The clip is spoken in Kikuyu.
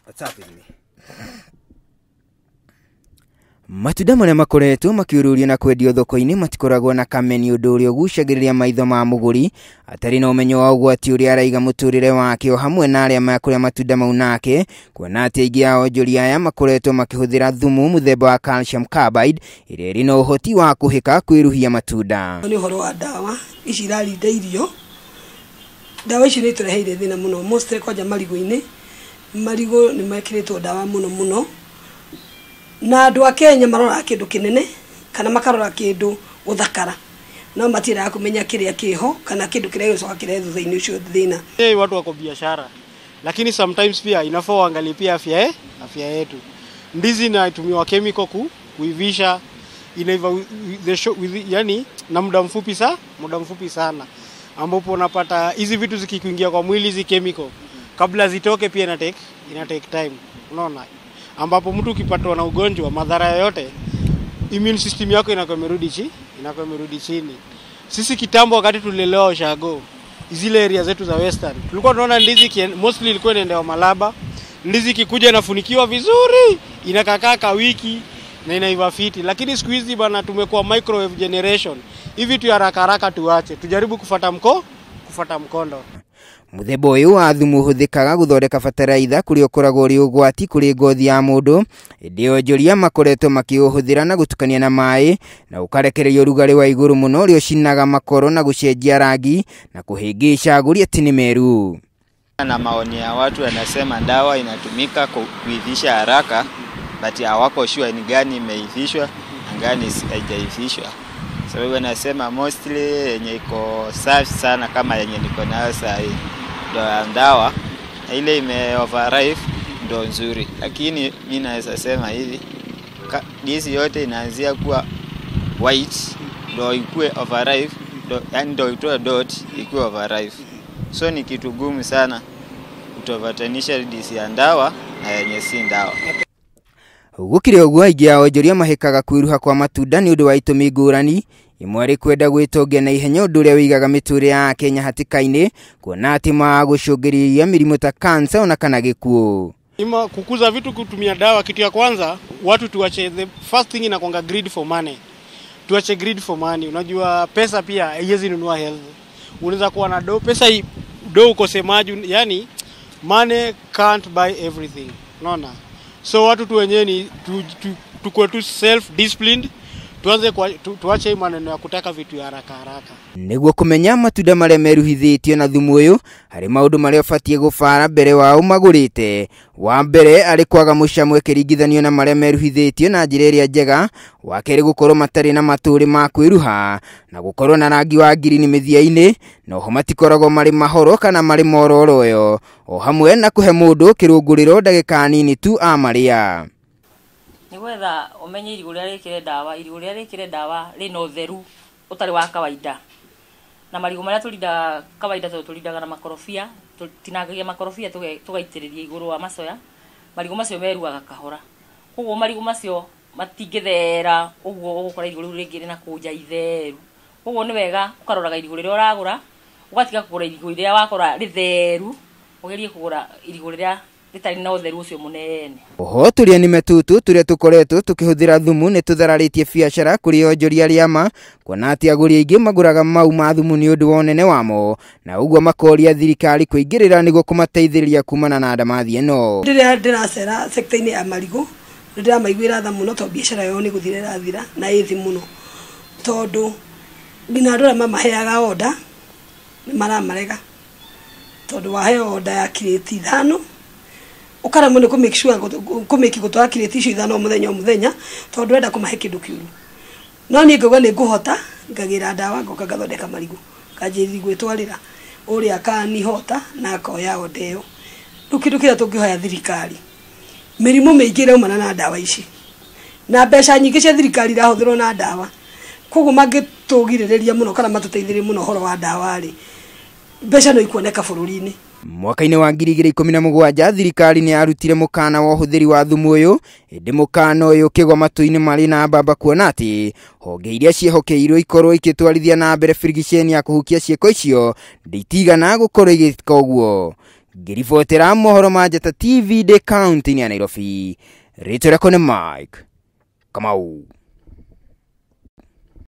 What's up with me? Matunda marĩa makoretwo makĩũrũrio na kwendio thoko-inĩ matikoragwo na kameni, ũndũ ũrĩa ũgucagĩrĩria maitho ma mũgũri atarĩ na ũmenyo wa ũgwati ũrĩa araiga mũtũrĩre wake o hamwe na arĩa makũrĩa matunda mau nake, kuona atĩ aingĩ a onjoria aya makoretwo makĩhũthĩra thumu mũthemba wa calcium carbide ĩrĩa ĩrĩ na ũhoti wa kũhĩka kwĩruhia matunda. Nĩ ũhoro wa ndawa ici irarinda irio, ndawa ici nĩ itũreheire thĩna mũno, mostly kwanja marigũ-inĩ. Marigũ nĩ mekĩrĩtwo ndawa mũno mũno, na andũ a Kenya maroraga kĩndũ kĩnene kana makarora kĩndũ gũthakara, no matiendaga kũmenya kĩrĩa kĩho kana kĩndũ kĩrĩa gĩcoka kĩrehe thutha-inĩ ũcio thĩna. Hey, watu wako biashara, lakini sometimes pia inafaa waangalie pia afya yetu. Ndizi inatumiwa chemical kuivisha, inaiva yani na muda mfupi sana, ambapo unapata hizi vitu zikikuingia kwa mwili, hizi chemical kabla zitoke pia ina take time, unaona, ambapo mtu ukipatwa na ugonjwa madhara yote immune system yako inakuwa imerudi chini. Sisi kitambo wakati tulilelewa ushago zile area zetu za western, tulikuwa tunaona ndizi mostly ilikuwa inaendewa Malaba. Ndizi ikikuja inafunikiwa vizuri, inakaa wiki na inaiva fiti. Lakini siku hizi bana tumekuwa microwave generation. Hivi tu haraka haraka tuache, tujaribu kufuata mkondo. Mũthemba ũyũ wa thumu ũhũthĩkaga gũthondeka bataraitha kũrĩa ũkoragwo ũrĩ ũgwati kũrĩ ngothi ya mũndũ, ĩndĩ onjoria makoretwo makĩũhũthĩra na gũtukania na maĩ na ũkarekereria ũrugarĩ wa igũrũ mũno ũrĩa ũcinaga makoro na gũcenjia rangi na kũhĩngĩca agũri atĩ nĩ meru. Na maoni ya watu wanasema dawa inatumika kuivisha haraka, but hawako sure ni gani imeivishwa na gani haijaivishwa. Sababu wanasema mostly yenye iko safi sana kama yenye niko nayo sasa hii ndo dawa, ile ime overripe ndo nzuri. Lakini mimi naweza sema hivi, ndizi yote inaanzia kuwa white ndo ikue overripe, ndo yani ndo itoe dot ikue overripe. So ni kitu gumu sana kutofautisha ndizi ya ndawa na yenye si ndawa. Gũkĩrĩ ũguo, aingĩ a onjoria mahĩkaga kwĩruha kwa matunda nĩ ũndũ wa itũmi ngũrani, imwe arĩ kwenda gwĩtongia na ihenya, ũndũ ũrĩa ũigaga mĩtũrĩre ya Kenya hatĩka-inĩ, kuona atĩ magũcũngĩrĩria mĩrimũ ta kansa ona kana gĩkuũ. Ima kukuza vitu kutumia dawa, kitu ya kwanza watu tuache, the first thing inakuanga greed for money. Tuache greed for money. Unajua pesa pia haiwezi nunua health. Unaweza kuwa na do pesa do ukose maji, yani money can't buy everything. Unaona? So watu tu wenyewe ni tukue tu self disciplined, tuanze tuache maneno ya kutaka vitu ya haraka haraka. Nĩguo kũmenya matunda marĩa meruhithĩtio na thumu ũyũ, harĩ maũndũ marĩa ũbatiĩ gũbara mbere wao magũrĩte. Wa mbere arĩ kwaga mũcamo ĩkĩringithanio na marĩa meruhithĩtio na njĩra ĩrĩa njega, wa kerĩ gũkorwo matarĩ na matũrĩ ma kwĩruha na gũkorwo na rangi wa ngirini mĩthia-inĩ, na oho matikoragwo marĩ mahoro kana marĩ mororo ĩyo, o hamwe na kũhe mũndũ kĩrũngũrĩro ndagĩka nini tu amarĩa. Nĩ gwetha ũmenye irigũ rĩrĩa rĩkĩre ndawa, irigũ rĩrĩa rĩkĩre ndawa rĩna ũtheru ũtarĩ wa kawaida. Na marigũ marĩa tũrindaga kawaida tondũ tũrindaga na makorobia, tũtinangagia makorobia tũgaitĩrĩria igũrũ wa macoya, marigũ macio meruaga kahora. Koguo marigũ macio matingĩthera ũguo ũgũkora irigũ rĩu rĩngĩ rĩna kũnja itheru. Koguo nĩ wega ũkaroraga irigũ rĩrĩa ũragũra, ũgatiga kũgũra irigũ rĩrĩa wakora rĩtheru, ũgerie kũgũra irigũ rĩrĩa rĩtarĩ na ũtheru ũcio mũnene. Oho tũrĩa nĩme tũtũ tũrĩa tũkoretwo tũkĩhũthĩra thumu nĩ tũthararĩtie biacara kũrĩ onjoria arĩa ma, kuona atĩ agũri aingĩ magũraga mau ma thumu nĩ ũndũ wa ũnene wamo, na ũguo makoria thirikari kũingĩrĩra nĩguo kũmateithĩrĩria kumana na ndamathi ĩno. Rĩrĩa ndĩracera sector-inĩ ya marigũ, nĩ ndĩramaiguĩra tha mũno tondũ biacara yao nĩ gũthira ĩrathira na ĩ thĩ mũno, tondũ nginya andũ arĩa mamaheaga order nĩ maramarega, tondũ waheo order ya kirĩti 5 ũkaremwo nĩ kũ make sure kũ gũtwara kirĩti icio 5 o mũthenya tondũ ndũrenda kũmahe kĩndũ kĩũru. No niĩ ngauga nĩ ngũhota, ngagĩra ndawa ngoka ngathondeka marigũ, nganjĩrĩria gwĩtwarĩra ũrĩa akanihota na akoya order ĩyo. Rĩu kĩndũ kĩrĩa tũngĩhoya thirikari, mĩrimũ mĩingĩ ĩraumana na ndawa ici, na mbeca nyingĩ cia thirikari irahũthĩrwo na ndawa, koguo mangĩtũgirĩrĩria mũno kana matũteithĩrĩrie mũno ũhoro wa ndawa rĩ, mbeca no ikuoneka bũrũri-inĩ. Mwaka-inĩ wa 2017 thirikari nĩ yarutire mũkana wa ũhũthĩri wa thumu ũyũ, ĩndĩ mũkana ũyũ ũkĩgwa matũ-inĩ marĩ na mbamba kuona atĩ honge iria ciĩhokeirwo ikorwo igĩtwarithia na mbere birigiceni ya kũhukia ciĩko icio nditigana gũkorwo igĩka ũguo. Ngĩribotera mohoro ma Njata TV ndĩ kaunti-inĩ ya Nairobi, rĩtwa rĩakwa nĩ Mike Kamau.